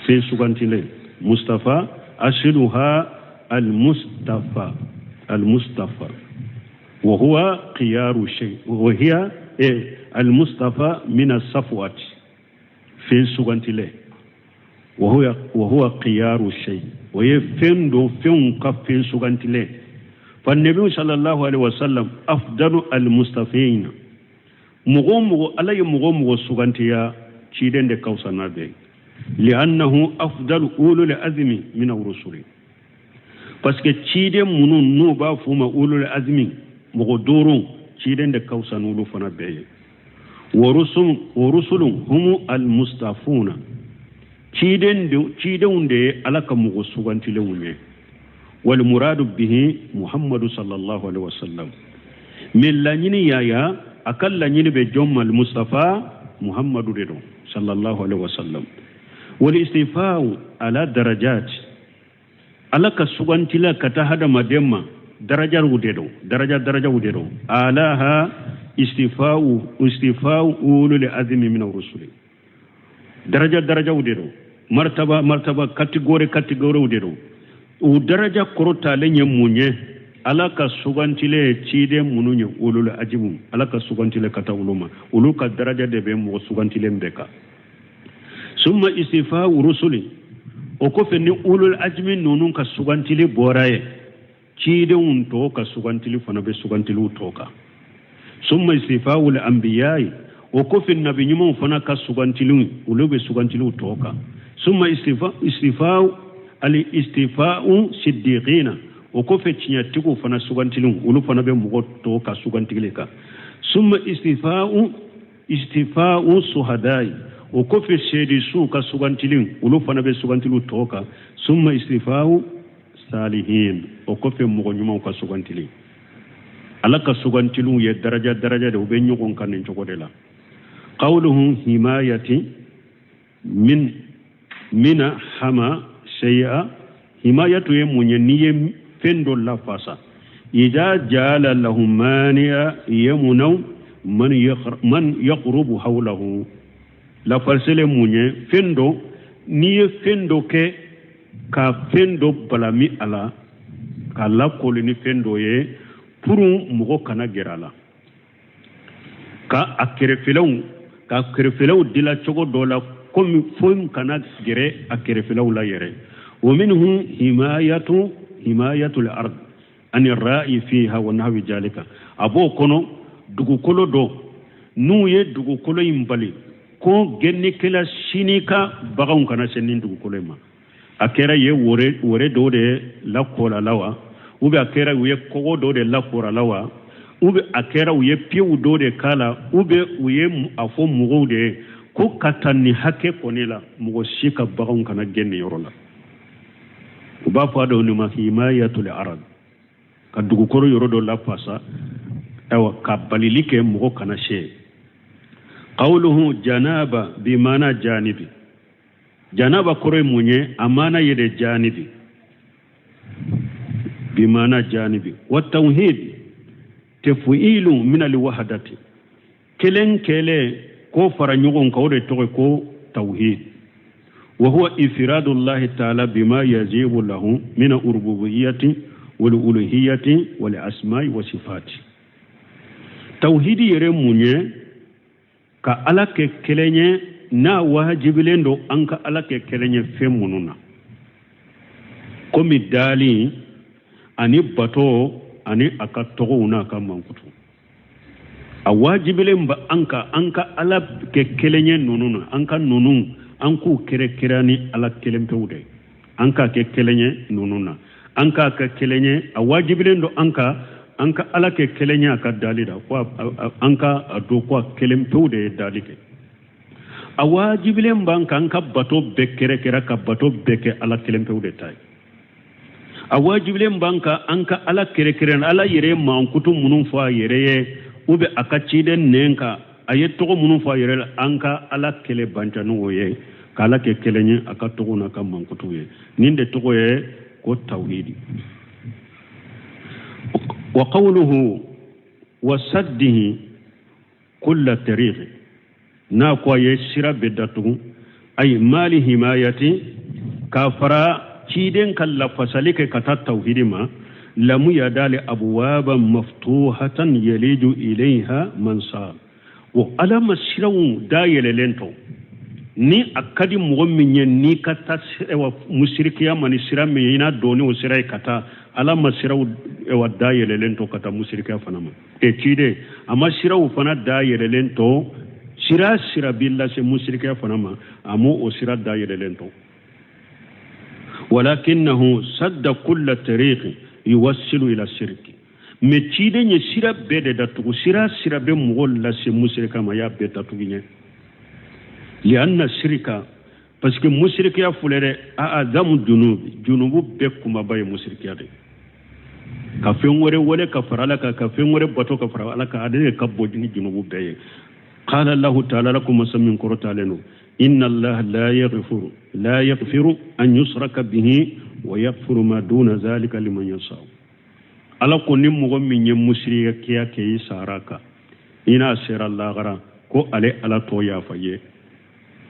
في سكنتين مصطفى، أصلها المصطفى، المصطفى، وهو خيار شيء، وهي إيه؟ المصطفى من الصفوة في سكنتين، وهو خيار الشيء، وهي fɛn dɔ fɛnw ka fɛn sugantilen. فالنبي صلى الله عليه وسلم أفضل المصطفين. Mɔgɔ o mɔgɔ Ala ye mɔgɔ o mɔgɔ sugantiya, ciden de ka fisa n'a bɛɛ ye. لأنه أفضل أولو العزم من الرسل. Parce que ciden minnu n'u b'a f'u ma ulul azmi, mɔgɔ duuru, ciden de ka fisa n'olu fana bɛɛ ye. Wa rusulu humu almustafuna, cidenw de ye Ala ka mɔgɔ sugantilenw ye. Wal muradu bihi Muhammadu sallallahu alaihi wasallam, mais laɲini yaya a ka laɲini bɛ jɔn ma? Mustafa Muhammadu de don sallallahu alaihi wasallam. Wal istifa'u ala darajat, Ala ka sugantila ka taa hadamaden ma darajaw de don, daraja darajaw de don. Alaha istifa'u ulul azmi min rusuli, daraja darajaw de don, martaba martaba, catégorie catégorie de don. O daraja kɔrɔtalen ye mun ye? Ala ka sugantile ye ciden minnu ye ulul azmi, Ala ka sugantile ka taa olu ma, olu ka daraja de bɛ mɔgɔ sugantilen bɛɛ kan. Summa istifa'u rusuli, o kɔfɛ ni ulul azmi ninnu ka sugantili bɔra ye, cidenw tɔw ka sugantili fana bɛ sugantiliw tɔw kan. Summa istifa'ul anbiya'i, o kɔfɛ nabi ɲumanw fana ka sugantiliw, olu bɛ sugantiliw tɔw kan. Summa istifa'u al istifa'u siddiqina, o kɔfɛ tiɲɛtigiw fana sugantiliw, olu fana bɛ mɔgɔ tɔw ka sugantili kan. Summa istifa'u suhada'i, o kɔfɛ seedisuw ka sugantiliw, olu fana bɛ sugantiliw tɔw kan. Summa istifa'u salihin, o kɔfɛ mɔgɔ ɲumanw ka sugantili. Ala ka sugantiliw ye daraja daraja de, u bɛ ɲɔgɔn kan nin cogo de la. Qawluhu himayati min mina hama shay'a, himayatu ye mun ye? N'i ye fɛn dɔ lafasa, ida jala lahu mani'a yamunaw man yaqrubu hawlahu. Lafaselen mun ye? Fɛn dɔ, n'i ye fɛn dɔ kɛ ka fɛn dɔ balami a la, k'a lakoli ni fɛn dɔ ye pour mɔgɔ kana gɛrɛ a la, ka a kɛrɛfɛlaw ka kɛrɛfɛlaw dila cogo dɔ la komi foyi kana gɛrɛ a kɛrɛfɛlaw la yɛrɛ. Wa minhu himayatul ard ani ra'i fiha wa nahwi jalika, a b'o kɔnɔ dugukolo dɔ n'u ye dugukolo in bali ko gɛnnikɛla sini ka baganw kana se nin dugukolo in ma. A kɛra ye wore dɔ de lakɔla la wa, ou bien a kɛra u ye kɔgɔ dɔ de lakɔra la wa, ou bien a kɛra u ye piyew dɔ de k'a la, ou bien u ye a fɔ mɔgɔw de ye ko ka taa nin hakɛ kɔni la, mɔgɔ si ka baganw kana gɛn nin yɔrɔ la. U b'a fɔ a dɔw ma himayatul arad, ka dugukolo yɔrɔ dɔ lafasa, ayiwa, ka balili kɛ mɔgɔ kana se. Qawluhu janaba bi maana janibi, janaba kɔrɔ ye mun ye? A maana ye de janibi, bi maana janibi. Wa tawhid tafwilu min alwahdati, kelen kelen ko fara ɲɔgɔn kan, o de tɔgɔ ko tawhid. Wa huwa ifradu llahi ta'ala bima yajibu lahu min rububiyyati wal uluhiyyati wal asma'i wa sifati. Tawhidi yɛrɛ mun ye? Ka Ala kɛ kelen ye, n'a wajibilen don an ka Ala kɛ kelen ye fɛn minnu na, komi dali ani bato ani a ka tɔgɔw n'a ka mankutu. A wajibilen ba an ka an ka Ala kɛ kelen ye ninnu na, an ka ninnu an k'u kɛrɛkɛrɛ ni Ala kelen pewu de, an k'a kɛ kelen ye ninnu na, an k'a kɛ kelen ye. A wajibilen don an ka an ka Ala kɛ kelen ye a ka dali la, ko an ka a dɔn ko a kelen pewu de ye dali kɛ. A wajibilen b'an kan an ka bato bɛɛ kɛrɛkɛrɛ, ka bato bɛɛ kɛ Ala kelen pewu de ta ye. A wajibilen b'an kan an ka Ala kɛrɛkɛrɛ, Ala yɛrɛ ye mankutu minnu fɔ a yɛrɛ ye, ou bien a ka ciden nɛn kan a ye tɔgɔ minnu fɔ a yɛrɛ la, an ka Ala kɛlɛ banca n'o ye, ka Ala kɛ kelen ye a ka tɔgɔ n'a ka mankutu ye. Nin de tɔgɔ ye ko tawhidi. Wa qawluhu wa saddihi kulla tariqi, n'a ko a ye sira bɛɛ datugu, ay mali himayati, k'a fara ciden ka lafasali kɛ ka taa tawhidi ma, lamu yadali abwaba maftuhatan yaliju ilayha man sa. O Ala ma siraw dayɛlɛlen to, ni a ka di mɔgɔ min ye n'i ka taa musirikiya ma ni sira min ye, i n'a dɔn o sira ye ka taa, Ala ma siraw dayɛlɛlen to ka taa musirikiya fana ma. E ciden a ma siraw fana dayɛlɛlen to, sira sira b'i lase musirikiya fana ma, a m'o o sira dayɛlɛlen to. Walakinahu sadda kulla tariqin yuwassilu ila sirki. Mais ciden ye sira bɛɛ de datugu, sira sira bɛ mɔgɔ lase musirika ma, y'a bɛɛ datugu ɲɛ. Lianna sirika, parce que musirikiya filɛ dɛ, a'azamu junubi, junubu bɛɛ kunbaba ye musirikiya de. Ka fɛn wɛrɛ wele ka fara ala kan, ka fɛn wɛrɛ bato ka fara ala kan, ale de ka bon ni junubu bɛɛ ye. Qala allahu ta'ala, ala ko masa min kɔrɔtalen don, inna allaha la yaghfiru la yaghfiru an yusraka bihi wa yaghfiru ma duna zalika liman yasha. Ala ko ni mɔgɔ min ye musirikiya kɛ i sara kan, i n'a sera lagara, ko ale ala t'o yafa ye,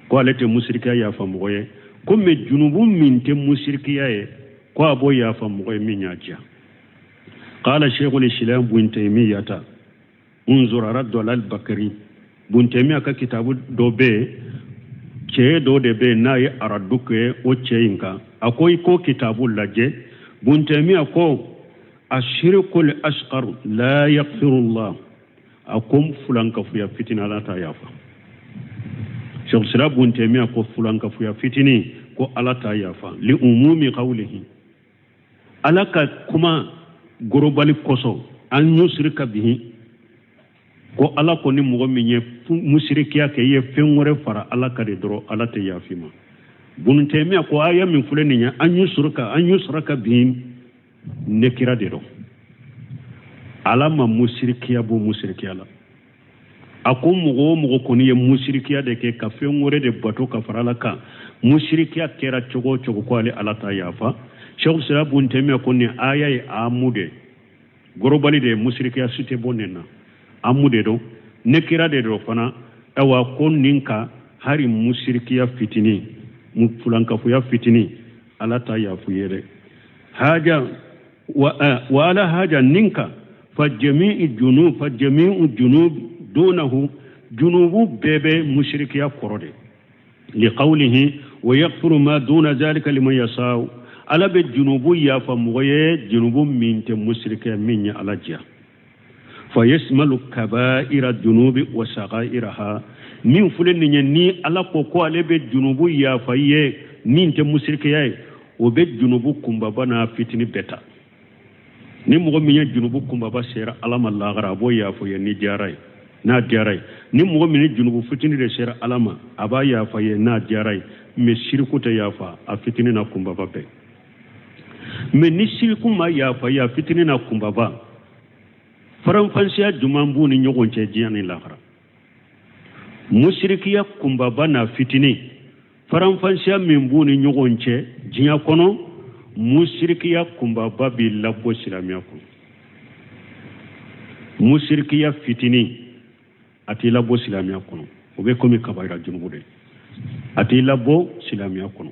ko ale tɛ musirikiya yafa mɔgɔ ye. Ko mais junubu min tɛ musirikiya ye, ko a b'o yafa mɔgɔ ye min y'a diya. Qala sheikhul islam bun taymiyata unzur raddu alal bakari. Bun taymiya ka kitabu dɔ bɛ yen, cɛ dɔ de bɛ yen n'a ye aradu kɛ o cɛ in kan, a ko i k'o kitabu lajɛ. Bun taymiya ko ashirikul asghar la yaghfirullah, a ko fulankafuya fitini ala t'a yafa. Cheikh Sira bun Taymiya ko fulankafuya fitini ko ala t'a yafa, li umumi qawlihi, ala ka kuma gorobali kosɔn, an yusrika bihi, ko ala ko ni mɔgɔ min ye musirikiya kɛ, i ye fɛn wɛrɛ fara ala kan de dɔrɔn, ala tɛ yafa i ma. Bun Taymiya ko aya min filɛ nin ye, an yusraka bihi, nekira de don, ala ma musirikiya bɔ musirikiya la. A ko mɔgɔ o mɔgɔ kɔni ye musirikiya de kɛ ka fɛn wɛrɛ de bato ka fara ala kan, musirikiya kɛra cogo o cogo, ko ale ala t'a yafa. Cheikh Sira bun Taymiya ko nin aya ye amu de, gorobali de ye, musirikiya si tɛ bɔ nin na, amu de don, nekira de don fana. Awa ko nin ka hari musirikiya fitini, fulankafoya fitini, ala t'a yafu ye dɛ. Haja wa ala haja ninka fa jami'u junub, fa jami'u junub dunahu, junubu bɛɛ bɛ musirikiya kɔrɔ de. Li qawlihi wa yaghfiru ma duna zalika liman yasau, ala bɛ junubu yafa mɔgɔ ye, junubu min tɛ musirikiya, min ye ala diya. Fa yasmalu kabaira junubi wa sagairaha, min filɛ nin ye, ni ala ko ko ale bɛ junubu yafa i ye min tɛ musirikiya ye, o bɛ junubu kunbaba n'a fitini bɛɛ ta. Ni mɔgɔ min ye junubu kunbaba sera ala ma lahara, a b'o yafa ye ni diyara ye, n'a diyara ye. Ni mɔgɔ min ni junubu fitini de sera ala ma, a b'a yafa ye n'a diyara ye. Mais siriku tɛ yafa a fitini n'a kunbaba bɛɛ. Mais ni siriku ma yafa ye a fitini n'a kunbaba, faranfasiya jumɛn b'u ni ɲɔgɔn cɛ diɲɛ ni lahara? Musirikiya kunbaba n'a fitini, faranfasiya min b'u ni ɲɔgɔn cɛ diɲɛ kɔnɔ, musirikiya kunbaba b'i labɔ silamɛya kɔnɔ. Musirikiya fitini a t'i labɔ silamɛya kɔnɔ, o bɛ komi kabayira junubu de, a t'i labɔ silamɛya kɔnɔ.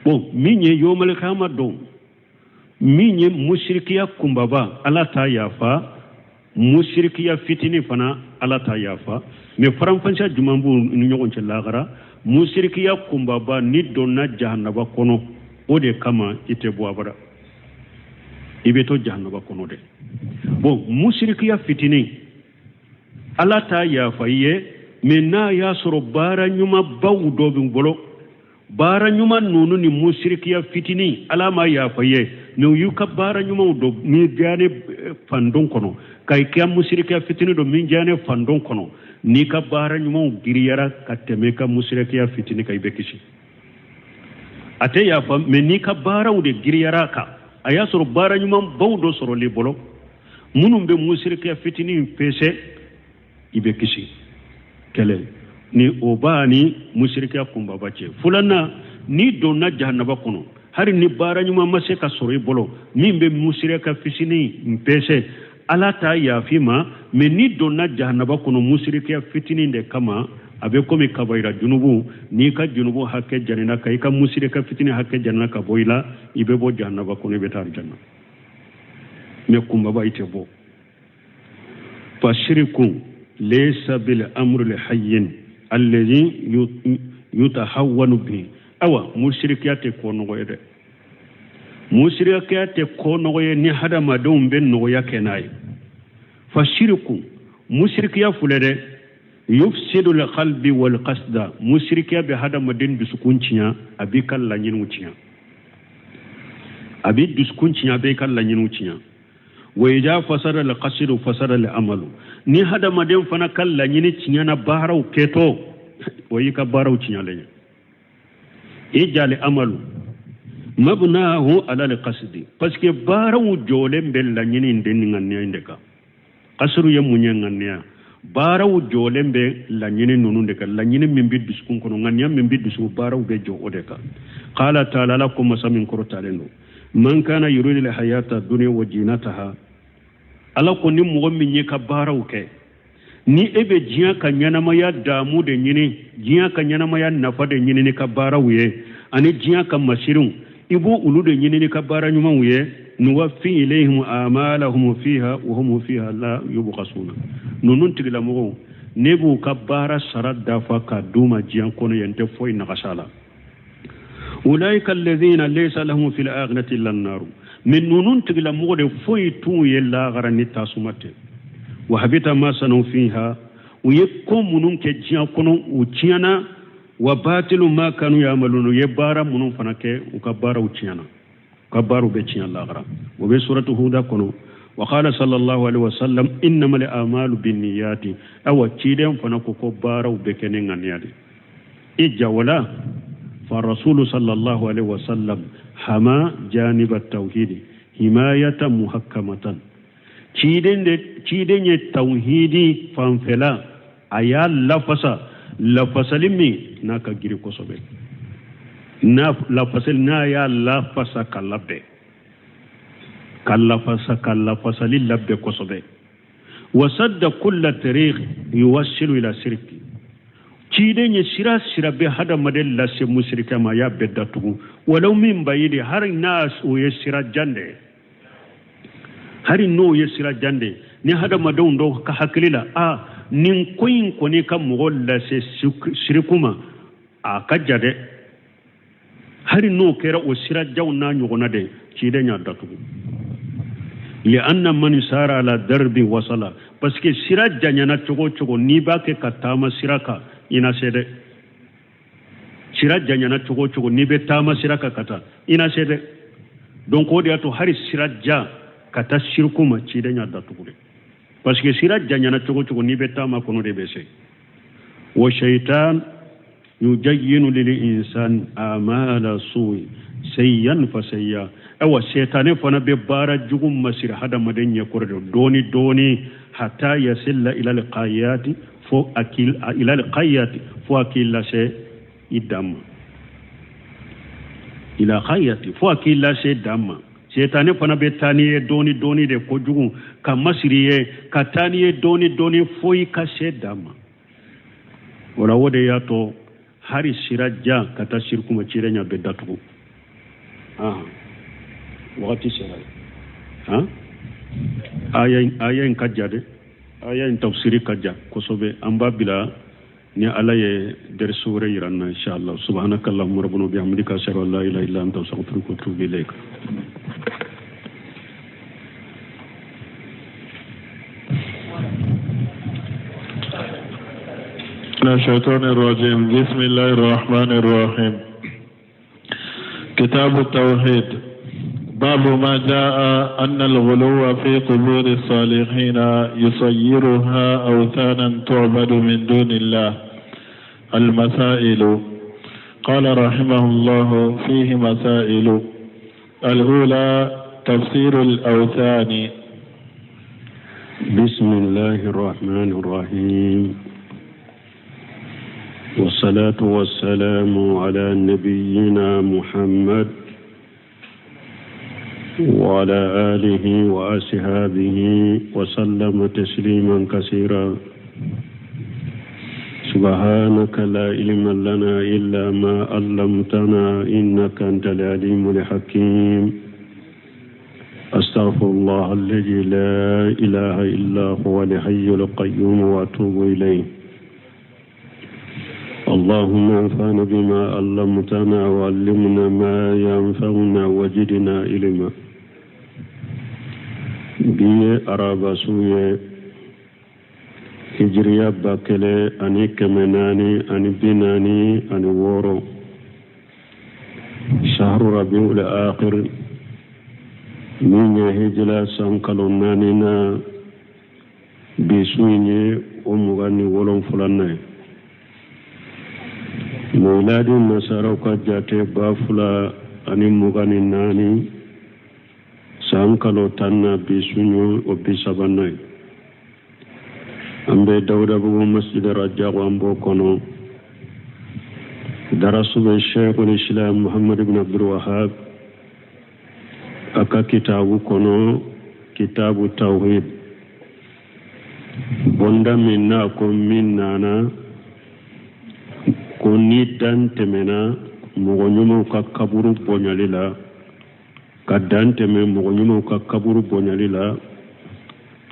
Bon, min ye yomalikama don, min ye musirikiya kunbaba, ala t'a yafa. Musirikiya fitini fana, ala t'a yafa. Mais faranfasiya jumɛn b'u ni ɲɔgɔn cɛ lahara? Musirikiya kunbaba, ni donna jahanaba kɔnɔ, o de kama i tɛ bɔ abada, i bɛ to jahanaba kɔnɔ de. Bon, musirikiya fitini ala t'a yafa i ye, mais n'a y'a sɔrɔ baara ɲumanbaw dɔ b'i bolo, baara ɲuman ninnu ni musirikiya fitini ala ma yafa i ye, mais u y'u ka baara ɲumanw dɔ min diya ne fandon kɔnɔ, ka i ka musirikiya fitini dɔ min diya ne fandon kɔnɔ, n'i ka baara ɲumanw giriyara ka tɛmɛ i ka musirikiya fitini kan, i bɛ kisi. A tɛ yafa, mais n'i ka baaraw de giriyara a kan, a y'a sɔrɔ baara ɲumanbaw dɔ sɔrɔl'i bolo minnu bɛ musirikiya fitini pese, i bɛ kisi. Kɛlɛ ni o b'a ni musirikiya kunbaba cɛ. Filanan, n'i donna jahanaba kɔnɔ, hali ni baara ɲuman ma se ka sɔrɔ i bolo min bɛ musirikiya fitini pese, ala t'a yafi ma. Mais n'i donna jahanaba kɔnɔ musirikiya fitini de kama, a bɛ komi kabayira junubu, n'i ka junubu hakɛ janina ka i ka musirikiya fitini hakɛ janina ka bɔ i la, i bɛ bɔ jahanaba kɔnɔ, i bɛ taa alijanna. Mais kunbaba i tɛ bɔ. Fa shirikun laysa bil amri al hayyin alladhi yutahawwanu bihi. Awa musirikiya tɛ ko nɔgɔ ye dɛ, musirikiya tɛ ko nɔgɔ ye ni hadamadenw bɛ nɔgɔya kɛ n'a ye. Fa shirikun, musirikiya filɛ dɛ, yufsidu al qalbi wal qasda, musirikiya bɛ hadamaden dusukun tiɲɛ, a b'i ka laɲiniw tiɲɛ. A b'i dusukun tiɲɛ, a b'i ka laɲiniw tiɲɛ. Wa iza fasada alqasidu fasada alamalu. Ni hadamaden fana ka laɲini tiɲɛna baaraw kɛtɔ, o y'i ka baaraw tiɲɛlen ye. Ijali amalu mabnahu ala alqasdi, parce que baaraw jɔlen bɛ laɲini de ni ŋaniya in de kan. Kasiru ye mun ye? Ŋaniya. Baaraw jɔlen bɛ laɲini ninnu de kan, laɲini min bɛ dusukun kɔnɔ, ŋaniya min bɛ dusukun, baaraw bɛ jɔ o de kan. Qala taala, Ala ko, masa min kɔrɔtalen don, man kana yuridu alhayata dunya wa jinataha. Ala ko ni mɔgɔ min ye ka baaraw kɛ, ni e bɛ diɲɛ ka ɲɛnamaya daamu de ɲini, diɲɛ ka ɲɛnamaya nafa de ɲini ni ka baaraw ye, ani diɲɛ ka masiriw, i b'o olu de ɲini ni ka baara ɲumanw ye, nuwaffi ilayhim amalahum fiha wa hum fiha la yubkhasuna. Ninnu tigilamɔgɔw, ne b'u ka baara sara dafa ka d'u ma diɲɛ kɔnɔ yan, n tɛ foyi nagasa la. Ulaika alladhina laysa lahum fil akhirati illa an-nar. Mais ninnu tigilamɔgɔ de, foyi t'u ye lahara ni tasuma tɛ. Wa habita ma sanu fiha, u ye ko minnu kɛ diɲɛ kɔnɔ, u tiɲɛna. Wa batilu ma kanu yamalun, u ye baara minnu fana kɛ, u ka baaraw tiɲɛna, u ka baaraw bɛ tiɲɛ lahara. O bɛ suratu Huda kɔnɔ. Wa qala sallallahu alaihi wasallam innamal a'malu binniyati. Awa, ciden fana ko ko baaraw bɛ kɛ ni ŋaniya de. I jawala fa rasulu sallallahu alaihi wasallam hama janiba tawhidi himayatan muhakkamatan. Ciden de, ciden ye tawhidi fanfɛla, a y'a lafasa, lafasali min n'a ka giri kosɛbɛ, n'a lafasali n'a y'a lafasa ka labɛn, ka lafasa, ka lafasali labɛn kosɛbɛ. Wasadda kulla tariq yuwassilu ila sirki. Ciden ye sira sira bɛ hadamaden lase musirikɛ ma, a y'a bɛɛ datugu. Walaw min bayidi, hari n'a o ye sira jan de ye, hari n'o ye sira jan de ye, ni hadamadenw dɔw ka hakili la, a nin ko in kɔni ka mɔgɔ lase siriku ma, a ka ja dɛ, hari n'o kɛra o sira janw n'a ɲɔgɔnna de, ciden y'a datugu. Lianna man sara ala darbi wasala, parce que sira janyana cogo o cogo, n'i b'a kɛ ka taama sira kan, i na se dɛ. Sira janyana cogo o cogo, n'i bɛ taama sira kan ka taa, i na se dɛ. Donc o de y'a to hari sira jan ka taa siriku ma, ciden y'a datugu dɛ, parce que sira janyana cogo o cogo, n'i bɛ taama kɔnɔ de bɛ se. Wa shaitan yujayyinu lil insan amala suwi sayyan fa sayya. Awa, sɛtanɛ fana bɛ baara jugu masiri hadamaden ɲɛkɔrɔ de dɔɔni dɔɔni, hatta yasilla ila alqayati, fo akil ila alqayati, fo a k'i lase i dan ma. Ila qayati, fo a k'i lase dan ma. Sɛtanɛ fana bɛ taa n'i ye dɔɔni dɔɔni de, kojugu ka masiri ye, ka taa n'i ye dɔɔni dɔɔni fo i ka se dan ma. O la, o de y'a to hari sira jan ka taa siriku ma, ciden y'a bɛɛ datugu. Wagati sera han. Aya in ka ja dɛ, aya in tafsiri ka ja kosɛbɛ. An b'a bila ni Ala ye dɛrisu wɛrɛ yira an na, inshallah. Subhanaka allahumma rabbana bihamdika, ashhadu an la ilaha illa anta, astaghfiruka wa atubu ilayk. من الشيطان الرجيم. بسم الله الرحمن الرحيم. كتاب التوحيد. باب ما جاء أن الغلو في قبور الصالحين يصيرها أوثانا تعبد من دون الله. المسائل. قال رحمه الله: فيه مسائل. الأولى: تفسير الأوثان. بسم الله الرحمن الرحيم، والصلاة والسلام على نبينا محمد وعلى آله وأصحابه وسلم تسليما كثيرا. سبحانك لا علم لنا إلا ما علمتنا إنك أنت العليم الحكيم. أستغفر الله الذي لا إله إلا هو الحي القيوم وأتوب إليه. اللهم انفعنا بما علمتنا وعلمنا ما ينفعنا وزدنا علما. Bi ye araba su ye, hijiriya 1446, shahru rabiul akhir. Min ye hijira san kalo naani na, bi su in ye o 27nan ye. Miladi nasaraw ka jate 2024 san kalo 10 na, bi su ye o 30nan ye. An bɛ Dawudabugu Masjid Rajago, an b'o kɔnɔ. Darasu bɛ Sheikhul Islam Muhammad ibn Abdul Wahab a ka kitabu kɔnɔ, kitabu tawhid, bonda min n'a ko min nana ko ni dan tɛmɛna mɔgɔ ɲumanw ka kaburu bonyali la, ka dan tɛmɛ mɔgɔ ɲumanw ka kaburu bonyali la,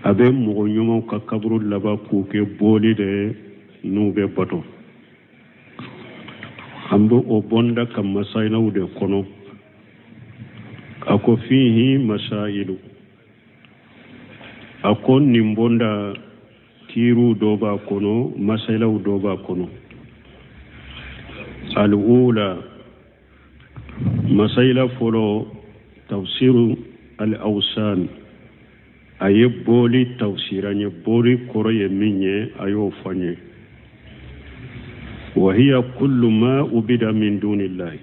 a bɛ mɔgɔ ɲumanw ka kaburu laban k'u kɛ boli de n'u bɛ bato. An bɛ o bonda ka masayilaw de kɔnɔ. A ko fihi masayilu, a ko nin bonda kiiriw dɔ b'a kɔnɔ, masayilaw dɔ b'a kɔnɔ. Al'ula, masayila fɔlɔ, tafsiru al-awsan, a ye boli tafsira ye, boli kɔrɔ ye min ye, a y'o fɔ n ye. Wa hiya kullu ma ubida min dunillahi,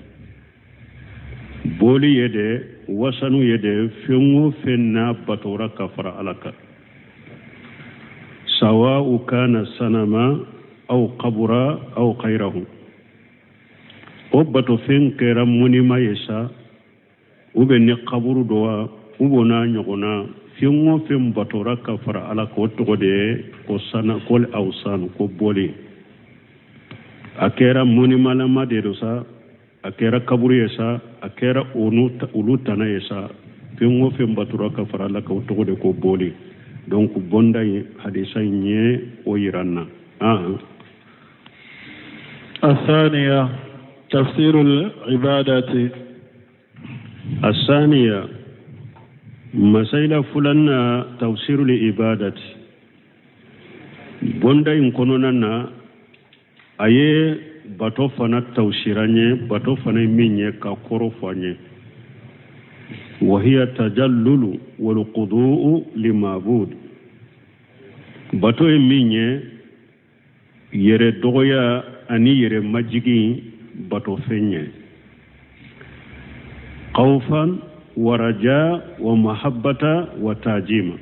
boli ye de, wasanu ye de, fɛn o fɛn n'a batora ka fara Ala kan, sawa'u kana sanama aw qabura aw khayrahu, o batofɛn kɛra monument ye sa, ou bien ni kaburu dɔ wa, ou bien n'a ɲɔgɔnna, fɛn o fɛn batora ka fara Ala kan, o tɔgɔ de ye ko sana, ko awsan, ko boli. A kɛra monumentlama de don sa, a kɛra kaburu ye sa, a kɛra olu tana ye sa, fɛn o fɛn batora ka fara Ala kan, o tɔgɔ de ko boli. Donc bonda in, hadisa in ye o yira n na. الثانية تفسير العبادة. الثانية، masayila fulanna, tafsiru ibadati. Bonda in kɔnɔna na, a ye bato fana tafsira n ye, bato fana ye min ye, ka kɔrɔ fɔ an ye. Wahiya tajallulu walqudu'u limabud, bato ye min ye, yɛrɛ dɔgɔya ani yɛrɛ majigin bato fɛn ye, khawfan wa raja wa mahabbata wa tajima,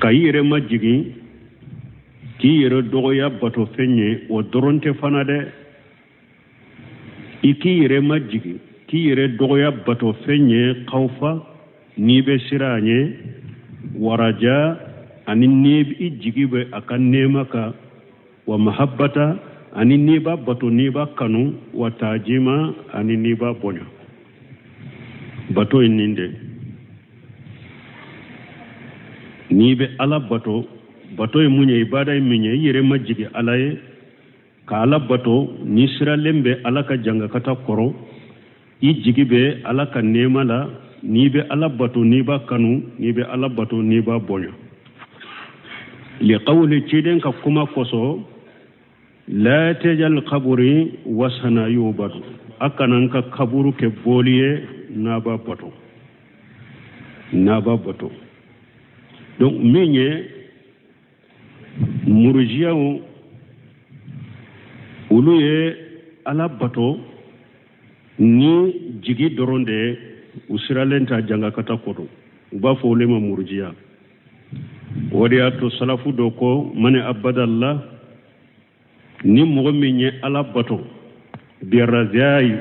ka i yɛrɛ majigin, k'i yɛrɛ dɔgɔya bato fɛn ye. O dɔrɔn tɛ fana dɛ, i k'i yɛrɛ majigin, k'i yɛrɛ dɔgɔya bato fɛn ye, khawfa, n'i bɛ siran a ɲɛ, waraja, ani ni i jigi bɛ a ka nɛɛma kan, wa mahabbata, ani n'i b'a bato, n'i b'a kanu, wa tajima, ani n'i b'a bonya. Bato ye nin de, n'i bɛ Ala bato, bato ye mun ye, ibada ye min ye, i yɛrɛ majigin Ala ye ka Ala bato, n'i siralen bɛ Ala ka jangakata kɔrɔ, i jigi bɛ Ala ka nɛɛma la, n'i bɛ Ala bato, n'i b'a kanu, n'i bɛ Ala bato, n'i b'a bonya. Liqawli, ciden ka kuma kosɔn, la tajal qaburi wasana yubadu, a kana n ka kaburu kɛ boli ye n'a b'a bato, n'a b'a bato. Donc min ye murujiyaw, olu ye Ala bato ni jigi dɔrɔn de ye, u siralen ta jangakata kɔrɔ, u b'a fɔ olu ma murujiya. O de y'a to salafu dɔ ko mani abadallah, ni mɔgɔ min ye Ala bato birajayi,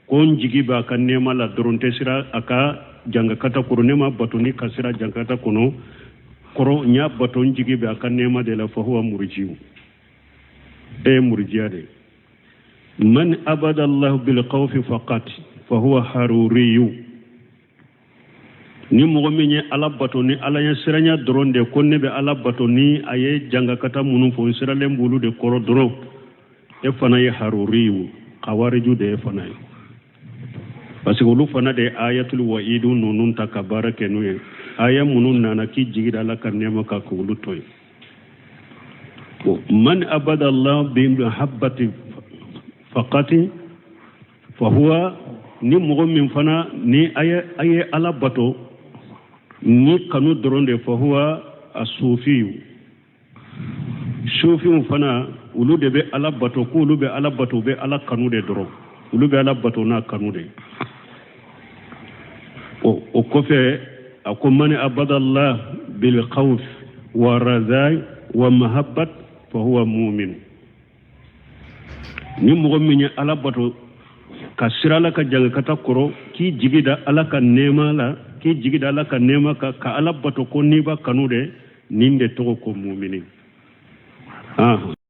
ko n jigi b'a ka nɛɛma la dɔrɔn, tɛ sira a ka jangakata kɔrɔ, ne ma bato ni ka sira jangakata kɔnɔ kɔrɔ, n y'a bato, n jigi bɛ a ka nɛɛma de la, fa huwa murjiu, e ye murujiya de. Man abada Allah bil khawfi faqat fa huwa haruriyu, ni mɔgɔ min ye Ala bato ni Ala ɲɛ siranya dɔrɔn de, ko ne bɛ Ala bato ni a ye jangakata minnu fɔ, n siralen b'olu de kɔrɔ dɔrɔn, e fana ye haruriyu, kawariju de ye fana ye, parce que olu fana de ye ayatul wa'idu ninnu ta ka baara kɛ n'u ye, aya minnu nana k'i jigi da Ala ka nɛɛma kan k'olu to yen. Man abada Allah bi mahabbati faqati fa huwa Ni mɔgɔ min fana ni a ye a ye Ala bato ni kanu dɔrɔn de, fahuwa asufiyu. Sufiw fana, olu de bɛ Ala bato k'olu bɛ Ala bato, u bɛ Ala kanu de dɔrɔn, olu bɛ Ala bato n'a kanu de. O kɔfɛ, a ko mani abadallah bil khawf wa razai wa mahabbat fahuwa mumin. Ni mɔgɔ min ye Ala bato ka siran Ala ka jangakata kɔrɔ, k'i jigi da Ala ka nɛɛma la, k'i jigi da Ala ka nɛɛma kan, ka Ala bato ko n'i b'a kanu de, nin de tɔgɔ ko mumini.